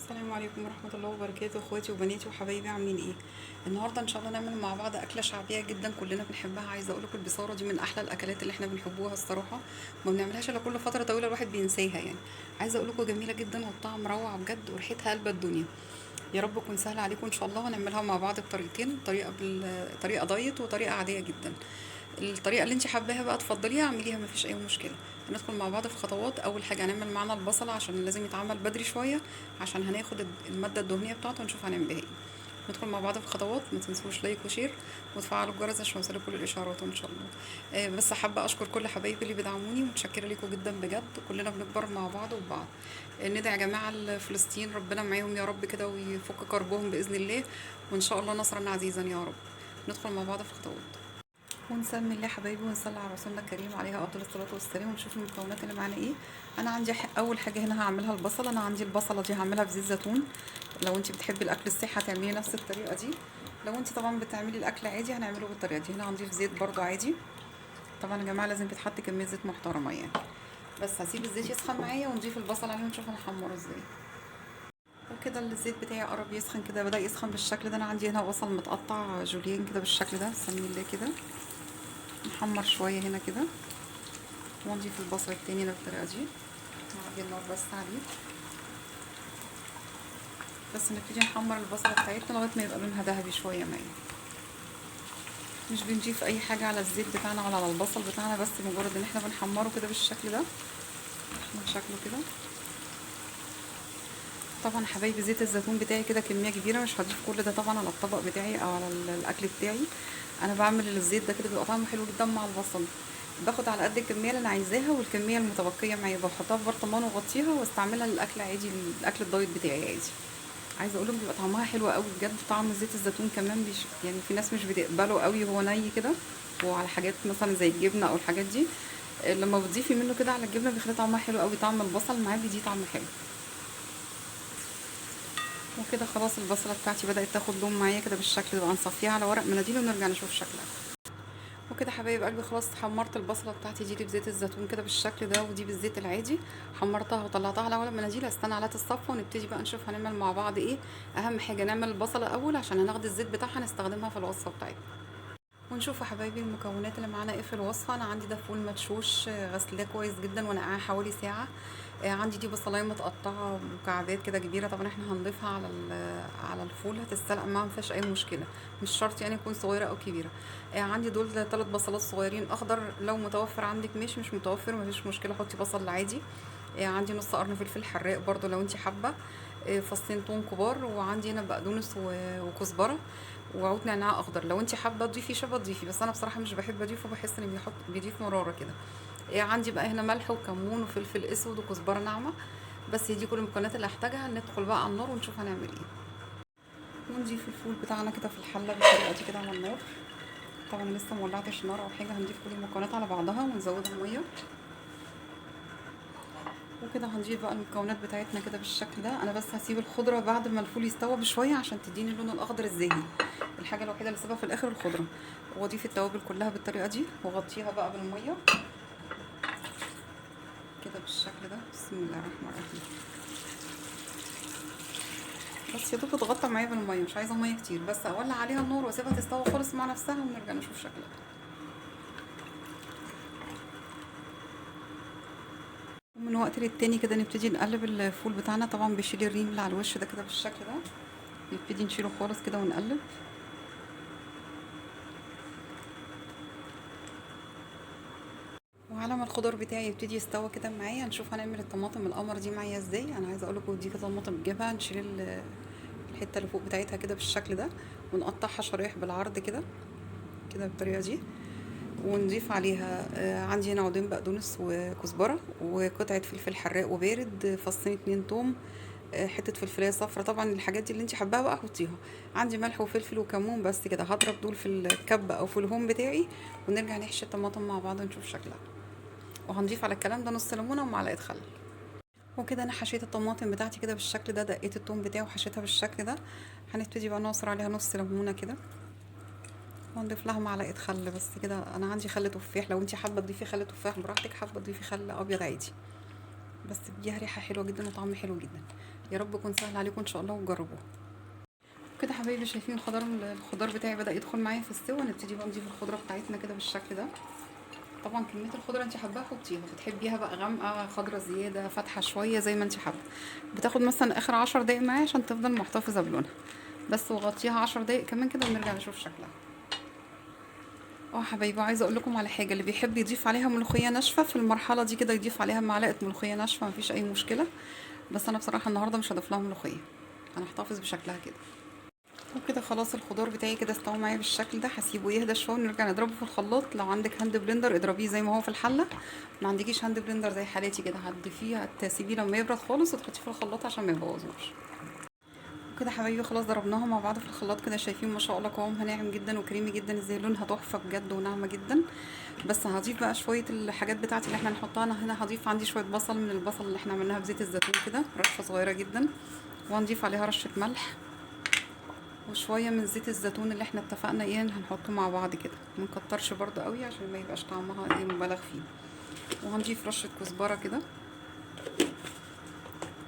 السلام عليكم ورحمة الله وبركاته. اخواتي وبناتي وحبايبي، عاملين ايه؟ النهارده ان شاء الله نعمل مع بعض اكله شعبية جدا كلنا بنحبها. عايزه اقول لكم البصاره دي من احلى الاكلات اللي احنا بنحبوها الصراحة، ما بنعملهاش الا كل فترة طويلة الواحد بينساها يعني. عايزه اقول لكم جميلة جدا والطعم روعه بجد وريحتها قلب الدنيا. يا رب تكون سهلة عليكم ان شاء الله. هنعملها مع بعض بطريقتين، طريقه دايت وطريقه عادية جدا. الطريقة اللي انت حباها بقى تفضليها اعمليها، مفيش اي مشكلة. هندخل مع بعض في خطوات. اول حاجة هنعمل معانا البصله عشان لازم يتعمل بدري شوية عشان هناخد المادة الدهنية بتاعته ونشوف هنعمل بيها ايه. ندخل مع بعض في خطوات. ما تنسوش like و share وتفعلوا الجرس عشان يوصلكوا كل الاشعارات ان شاء الله. بس حابة اشكر كل حبايبي اللي بيدعموني، ومتشكره لكم جدا بجد. كلنا بنكبر مع بعض وببعض. ندعي يا جماعة فلسطين ربنا معاهم يا رب كده ويفك كربهم باذن الله، وان شاء الله نصرا عزيزا يا رب. ندخل مع بعض في خطوات ونسمي الله حبايبي ونصلي على رسولنا الكريم عليها افضل الصلاة والسلام، ونشوف المكونات اللي معانا ايه. انا عندي اول حاجة هنا هعملها البصله. انا عندي البصله دي هعملها بزيت زيتون. لو انت بتحبي الاكل الصحي هتعملي نفس الطريقة دي، لو انت طبعا بتعملي الاكل عادي هنعمله بالطريقة دي. هنا هنضيف زيت برده عادي. طبعا يا جماعة لازم بيتحط كمية زيت محترمه يعني. بس هسيب الزيت يسخن معايا ونضيف البصل عليه ونشوف هنحمره ازاي. وكده الزيت بتاعي قرب يسخن كده، بدا يسخن بالشكل ده. انا عندي هنا بصل متقطع جوليان كده بالشكل ده، بسم الله كده نحمر شوية هنا كده، ونضيف البصل التاني هنا بالطريقة دي. نعلي النار بس عليه، بس نبتدي نحمر البصله بتاعتنا لغاية ما يبقى لونها ذهبي شوية معايا. مش بنضيف اي حاجة على الزيت بتاعنا ولا على البصل بتاعنا، بس مجرد ان احنا بنحمره كده بالشكل ده، شكله كده. طبعا حبايبي زيت الزيتون بتاعي كده كمية كبيرة، مش هضيف كل ده طبعا على الطبق بتاعي او على الاكل بتاعي. انا بعمل الزيت ده كده بيبقى طعمه حلو جدا مع البصل. باخد على قد الكمية اللي انا عايزاها والكميه المتبقية معايا بحطها في برطمان واغطيها واستعملها للاكل عادي، الاكل الدايت بتاعي عادي. عايزه اقول لكم بيبقى طعمها حلو قوي بجد. طعم زيت الزيتون كمان يعني في ناس مش بتقبله قوي وهو ني كده، وعلى حاجات مثلا زي الجبنة او الحاجات دي، لما بتضيفي منه كده على الجبنة بيخلي طعمها حلو قوي. طعم البصل معاه بيدي طعم حلو. وكده خلاص البصله بتاعتي بدات تاخد لون معايا كده بالشكل ده. نصفيها على ورق مناديل ونرجع نشوف شكلها. وكده حبايب قلبي خلاص حمرت البصله بتاعتي دي بزيت الزيتون كده بالشكل ده، ودي بالزيت العادي. حمرتها وطلعتها على ورق مناديل. استنى عليها تتصفى ونبتدي بقى نشوف هنعمل مع بعض ايه. اهم حاجة نعمل البصله اول عشان هناخد الزيت بتاعها نستخدمها في الوصفة بتاعتنا. ونشوف يا حبايبي المكونات اللي معانا ايه في الوصفة. انا عندي ده فول مدشوش غسلاه كويس جدا ونقعاه حوالي ساعة. عندي دي بصلايه متقطعه مكعبات كده كبيرة، طبعا احنا هنضيفها على الفول هتتسلق معاها ما فيهاش اي مشكلة، مش شرط يعني تكون صغيرة او كبيرة. عندي دول 3 بصلات صغيرين اخضر، لو متوفر عندك ماشي، مش متوفر مفيش مشكلة حطي بصل عادي. عندي نص قرن فلفل حراق برضو لو انت حابة، فصين توم كبار، وعندي هنا بقدونس وكزبره وعود نعناع اخضر. لو انت حابة تضيفي شبه تضيفي، بس انا بصراحة مش بحب اضيفه، بحس ان بيضيف مرارة كده. عندي بقى هنا ملح وكمون وفلفل اسود وكزبره ناعمة. بس هي دي كل المكونات اللي هحتاجها. ندخل بقى على النار ونشوف هنعمل ايه. ونضيف الفول بتاعنا كده في الحلة بالطريقة دي كده على النار. طبعا لسه ما ولعتش النار او حاجة، هنضيف كل المكونات على بعضها ونزودها مية. وكده هنضيف بقى المكونات بتاعتنا كده بالشكل ده. انا بس هسيب الخضرة بعد ما الفول يستوى بشوية عشان تديني اللون الاخضر الزاهي. الحاجة الوحيدة اللي سيبها في الاخر الخضرة. واضيف التوابل كلها بالطريقة دي واغطيها بقى بالمية كده بالشكل ده. بسم الله الرحمن الرحيم. بس يا دوب تتغطى معايا بالمية، مش عايزه مية كتير، بس اولع عليها النار واسيبها تستوى خالص مع نفسها ونرجع نشوف شكلها. ومن وقت للتاني كده نبتدي نقلب الفول بتاعنا. طبعا بشيل الريم اللي على الوش ده كده بالشكل ده، نبتدي نشيله خالص كده ونقلب. وعلى ما الخضار بتاعي يبتدي يستوى كده معايا هنشوف هنعمل الطماطم القمر دي معايا ازاي. انا عايزه اقول لكم دي كده طماطم بنجيبها نشيل الحتة اللي فوق بتاعتها كده بالشكل ده ونقطعها شرايح بالعرض كده كده بالطريقة دي، ونضيف عليها عندي هنا عودين بقدونس وكزبره وقطعه فلفل حراق وبارد، فصين 2 توم، حتة فلفلايه صفرا. طبعا الحاجات دي اللي انت حباها بقى حطيها. عندي ملح وفلفل وكمون بس كده. هضرب دول في الكبه او في الهوم بتاعي ونرجع نحشي الطماطم مع بعض ونشوف شكلها. وهنضيف على الكلام ده نص ليمونه ومعلقة خل. وكده انا حشيت الطماطم بتاعتي كده بالشكل ده، دقيت التوم بتاعي وحشيتها بالشكل ده. هنبتدي بقى نعصر عليها نص ليمونه كده ونضيف لها معلقه خل بس كده. انا عندي خل تفاح، لو انت حابة تضيفي خل تفاح براحتك، حابة تضيفي خل ابيض عادي، بس بيديها ريحه حلوة جدا وطعم حلو جدا. يا رب يكون سهل عليكم ان شاء الله وتجربوها. كده حبايبي شايفين الخضار بتاعي بدا يدخل معايا في السوا. نبتدي بقى نضيف الخضرة بتاعتنا كده بالشكل ده. طبعا كمية الخضرة انت حباها حطيها، بتحبيها بقى غامقه، خضرة زيادة، فاتحة شوية، زي ما انت حابة. بتاخد مثلا اخر 10 دقايق معايا عشان تفضل محتفظة بلونها بس، وغطيها 10 دقايق كمان كده ونرجع نشوف شكلها. حبايبي عايزه اقول لكم على حاجة، اللي بيحب يضيف عليها ملوخية ناشفة في المرحلة دي كده يضيف عليها معلقه ملوخية ناشفة، مفيش اي مشكلة. بس انا بصراحة النهارده مش هضيف لها ملوخية، انا هحتفظ بشكلها كده. وكده خلاص الخضار بتاعي كده استوى معايا بالشكل ده. هسيبه يهدى شوية ونرجع نضربه في الخلاط. لو عندك hand blender اضربيه زي ما هو في الحلة، ما عندكيش hand blender زي حالتي كده هتضيفيه، هتسيبيه لما يبرد خالص وتحطيه في الخلاط عشان ما يبوظوش. وكده حبايبي خلاص ضربناها مع بعض في الخلاط كده، شايفين ما شاء الله قوامها ناعم جدا وكريمي جدا ازاي، لونها تحفة بجد وناعمه جدا. بس هضيف بقى شوية الحاجات بتاعتي اللي احنا هنحطها. انا هنا هضيف عندي شوية بصل من البصل اللي احنا عملناها بزيت الزيتون كده، رشه صغيرة جدا، وهنضيف عليها رشه ملح وشوية من زيت الزيتون اللي احنا اتفقنا ايه هنحطه مع بعض كده، ما نكترش برده قوي عشان ما يبقاش طعمها ايه مبالغ فيه. وهنضيف رشه كزبره كده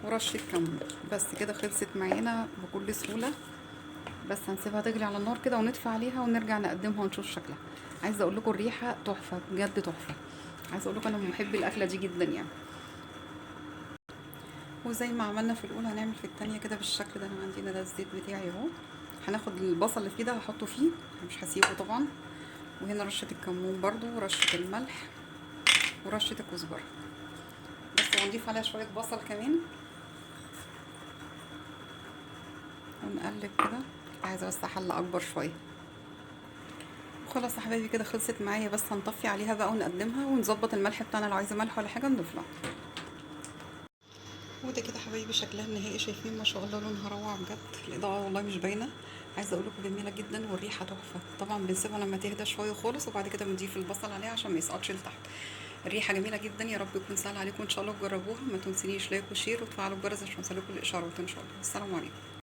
ورشه كمون. بس كده خلصت معانا بكل سهولة. بس هنسيبها تغلي على النار كده ونطفي عليها ونرجع نقدمها ونشوف شكلها. عايزه اقول لكم الريحة تحفة بجد تحفة، عايزه اقول لكم انا محب الاكلة دي جدا يعني. وزي ما عملنا في الاولى هنعمل في الثانية كده بالشكل ده. انا عندي ده الزيت بتاعي اهو، هناخد البصل اللي فيه ده هحطه فيه، مش هسيبه طبعا. وهنا رشه الكمون برضو ورشه الملح ورشه الكزبره بس، وهنضيف عليها شوية بصل كمان ونقلب كده. عايزه بس حله اكبر شوية. وخلاص يا حبايبي كده خلصت معايا، بس هنطفي عليها بقى ونقدمها ونظبط الملح بتاعنا، لو عايزه ملح ولا حاجة نضيف لها. وده كده حبايبي شكلها النهائي، شايفين ما شاء الله لونها روعه بجد، الاضاءة والله مش باينة، عايزه اقول لكم جميلة جدا والريحه تحفة. طبعا بنسيبها لما تهدى شوية خالص وبعد كده بنضيف البصل عليها عشان ما يسقطش لتحت. الريحة جميلة جدا، يا رب يكون سهل عليكم ان شاء الله تجربوها. ما تنسونيش like و share وتفعلوا الجرس عشان يوصلكم الاشارات ان شاء الله. السلام عليكم.